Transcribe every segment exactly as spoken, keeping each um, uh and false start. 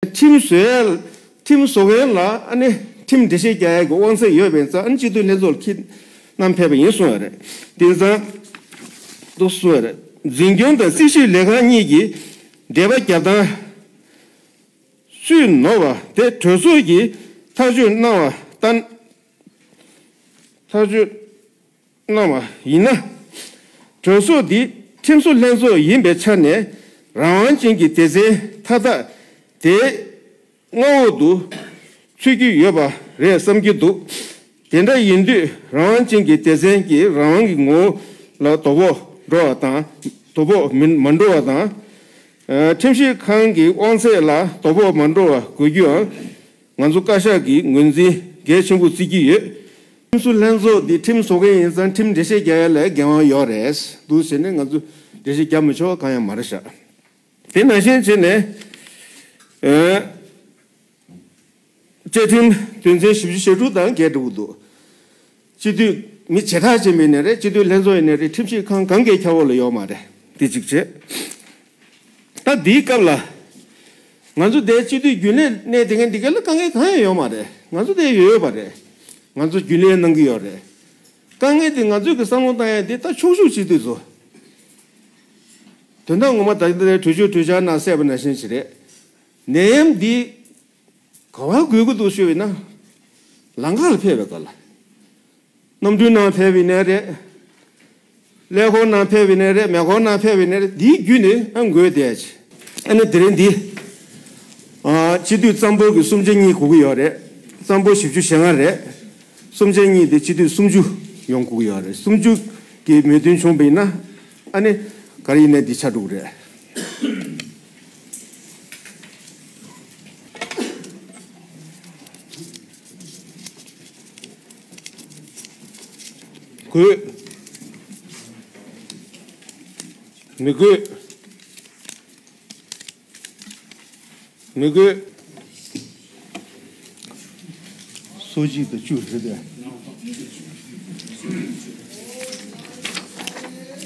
ཁྲིམས་བཟོ་ཡ་ཁྲིམས་བཟོ་མཁན་ལ་ཨ་ནི་ཁྲིམས་འགྲེལ་བཤད་རྒྱག་ཡ་གི་དབང་ཚད་ཡོད་པའི་ཙང་ཨ་ནི་སྤྱི་འཐུས་ལྷན་ཚོགས་ལ་ཁྲིད་གནང་ཕེབས་པ་ཡིན་གསུངས་ཡ་རེད། དེང་སང་འདུག་གསུངས་ཡ་རེད། འཛིན་སྐྱོང་དང་སྲིད་ཞིའི་ལས་ཁང་གཉིས་ཀྱི་འབྲེལ་བ་རྒྱབ་སྟངས་སུས་ནོར་བ་དེ་གྲོས་ཚོགས་ཀྱིས་ཐག་གཅོད་གནང་བ་ལྟར། ཐག་གཅོད་གནང་བ་ཡིན་ན། གྲོས་ཚོགས་འདི་ཁྲིམས་བཟོ་ལྷན་ཚོགས་ཡིན་པའི་ཆ་ནས་རང་དབང་ཅན་གྱི་སྡེ་ཚན་མཐའ་དག་དེའི་མངའ་འོག་ཏུ་ཚུད་ཀྱི་ཡོད་པ་རེད་བསམ་གྱི་འདུག་དེ་འདྲ་ཡིན་དུས་རང་དབང་ཅན་གྱི་སྡེ་ཚན་གྱི་རང་དབང་གི་ངོ་བོ་ལ་དོ་ཕོག་འགྲོ་བ་དང་དོ་ཕོག་མི་མ་འགྲོ་བ་དང་། ཁྲིམས་ཞིབ་ཁང་གི་དབང་ཚད་ལ་དོ་ཕོག་མ་འགྲོ་བ་དགོས་རྒྱུའང་། ང་ཚོ་བཀའ་ཤག་གིས་ངོས་འཛིན་གལ་ཆེན་པོ་བརྩི་གི་ཡོད། ཁྲིམས་བཟོ་ལྷན་ཚོགས་འདི་ཁྲིམས་བཟོ་མཁན་ཡིན་ཙང་ཁྲིམས་འགྲེལ་བཤད་རྒྱག་ཡ་ལ་འགན་དབང་ཡོད་རེད་འདུག་ཟེར་ནས་ང་ཚོ་འགྲེལ་བཤད་རྒྱག་མི་ཆོག་པ་གང་ཡང་མ་རེད་ཤག་དེ་ནང་བཞིན་བྱས་ནས་ཨ་བཅའ་ཁྲིམས་དོན་ཚན་བཞི་བཅུ་ཞེ་དྲུག་དང་འགལ་འགྲོ་གི་འདུག་སྤྱི་འཐུས་མི་བྱེ་བྲག་ཅན་པ་ཡིན་ནའི་རེད། སྤྱི་འཐུས་ལྷན་ཚོགས་ཡིན་ནའི་རེད། ཁྲིམས་ཞིབ་ཁང་གང་གའི་ཁྱབ་འོག་ལ་ཡོད་མ་རེད། དེ་གཅིག་བྱས། ད་འདིའི་སྐབས་ལ་ང་ཚོ་དེ་སྤྱི་འཐུས་རྒྱུན་ལས་གནས་དེ་གའི་འདི་ག་ལ་དཀའ་ངལ་གང་ཡང་ཡོད་མ་རེད། ང་ཚོ་དེ་ཡོད་ཡོད་པ་རེད། ང་ཚོ་རྒྱུན་ལས་གནང་གི་ཡོད་རེད། དཀའ་ངལ་དེ་ང་ཚོས་ཀྱི་བསམ་བློ་བཏང་ཡ་དེ་ད་ཕྱོགས་བཞུགས་སྤྱི་འཐུས་ཚོ། དོན་དག་ངོ་མ་ད་ལྟ་གྲོས་ཆོད་གྲོས་འཆར་ནང་གསལ་བ་ནང་བཞིན་ཞིག་རེད། ནད་ཡམས་འདི་ག་བ་འགོས་ཀྱི་འདུག་ཞུས་པ་ཡིན་ན། ལམ་ཁ་ལ་ཕེབས་པའི་སྐབས་ལ། གནམ་གྲུའི་ནང་ཕེབས་པ་ཡིན་ནའི་རེད། ཀླད་ཀོར་ནང་ཕེབས་པ་ཡིན་ནའི་རེད། མེ་འཁོར་ནང་ཕེབས་པ་ཡིན་ནའི་རེད། འདིའི་བརྒྱུད་ནས་ཨ་འགོས་བསྡད་ཡ་ཅིག་ཨ་ནི་དེ་རིང་འདི། ཨ་སྤྱི་འཐུས་གཙང་པོ་གི་གསུམ་ཆ་གཉིས་དགོས་ཀྱི་ཡོད་རེད། གཙང་པོ་བཞི་བཅུ་ཞེ་ལྔ་རེད། གསུམ་ཆ་གཉིས་དེ་སྤྱི་འཐུས་སུམ་ཅུ་ཡོང་དགོས་ཀྱི་ཡོད་རེད། སུམ་ཅུ་གི་མོས་མཐུན་བྱུང་བ་ཡིན་ན། ཨ་ནི་ག་རེ་ཡིན་ནའི་འདི་ཆགས་འགྲོ་གི་རེད། དགོས། མི་དགོས། མི་དགོས། སོ་གཅིག་དང་བཅུ་རེད་དེ།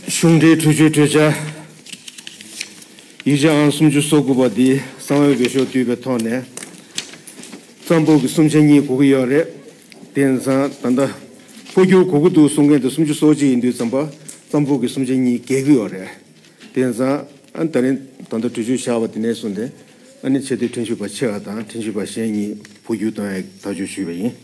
གཞུང་འབྲེལ་གྲོས་ཆོད་གྲོས་འཆར་ཡིག་ཆ་ཨང་སུམ་ཅུ་སོ་དགུ་པ་འདི་གསང་བའི་འོས་ཤོག་བསྡུས་པའི་ཐོག་ནས་གཙང་པོ་གི་གསུམ་ཆ་གཉིས་དགོས་ཀྱི་ཡོད་རེད། དེང་སང་ད་ལྟ་འཕོ་འགྱུར་དགོས་ཀྱི་འདུག་གསུང་མཁན་དེ་སུམ་ཅུ་སོ་གཅིག་ཡིན་དུས་ཙམ་པ་གཙང་པོ་གི་གསུམ་ཆ་གཉིས་བརྒལ་གྱི་ཡོད་རེད། དེང་སང་ཨ་ནི་ད་རིང་ད་ལྟ་གྲོས་ཆོད་བཞག་པ་དེ་ནས་བཟུང་སྟེ་ཨ་ནི་ཆེས་མཐོའི་ཁྲིམས་ཞིབ་པ་ཆེ་བ་དང་ཁྲིམས་ཞིབ་པ་གཞན་གཉིས་འཕོ་འགྱུར་གཏོང་ཡའི་ཐག་གཅོད་ཞུས་པ་ཡིན།